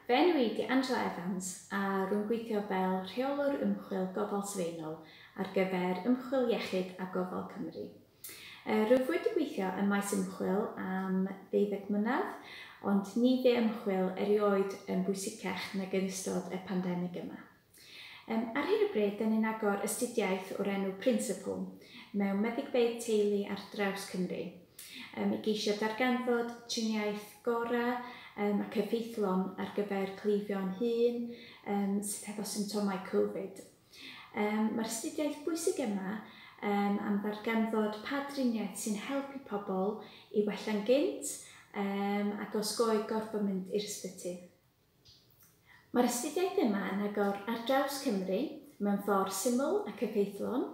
Fy enw i 'di Angela Evans a rwy'n gweithio fel Rheolwr Ymchwil Gofal Sylfaenol ar gyfer Ymchwil Iechyd a Gofal Cymru. Rwyf wedi gweithio ym maes ymchwil am ddeuddeg mlynedd, ond ni fu ymchwil erioed yn bwysicach nag yn ystod y pandemig yma. Ar hyn o bryd, dyn ni'n agor astudiaeth o'r enw Principle mewn meddygfeydd teulu ar draws Cymru i geisio darganfod triniaeth gorau ac effeithlon ar gyfer cleifion hŷn sydd hefo symptomau Covid. Mae'r astudiaeth bwysig yma am ddarganfod pa driniaeth sy'n helpu pobl i wella'n gynt ac osgoi gorfod mynd i'r ysbyty. Mae'r astudiaeth yma yn agor ar draws Cymru mewn ffordd syml ac effeithlon,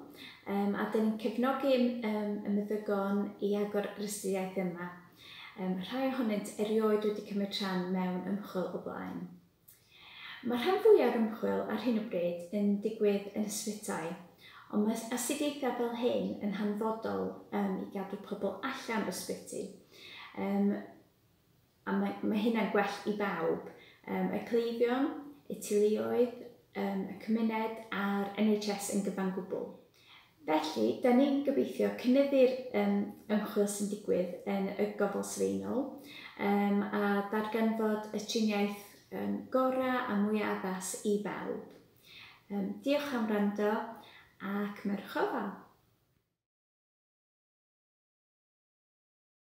a dyn ni'n cefnogi y meddygon i agor yr astudiaeth yma. Rhai ohonynt erioed wedi cymryd rhan mewn ymchwil o blaen. Mae rhan fwyaf o'r ymchwil ar hyn o bryd yn digwydd yn ysbytai, ond mae astudiaethau fel hyn yn hanfodol i gadw pobl allan o'r ysbyty. A mae hynna'n gwell i bawb, y cleifion, y teuluoedd, y cymuned a'r NHS yn gyfan gwbl. Felly, da ni'n gobeithio cynyddu'r ymchwil sy'n digwydd yn y gofal sylfaenol a darganfod y triniaeth gorau a mwyaf addas i bawb. Diolch am wrando ac cymerwch ofal.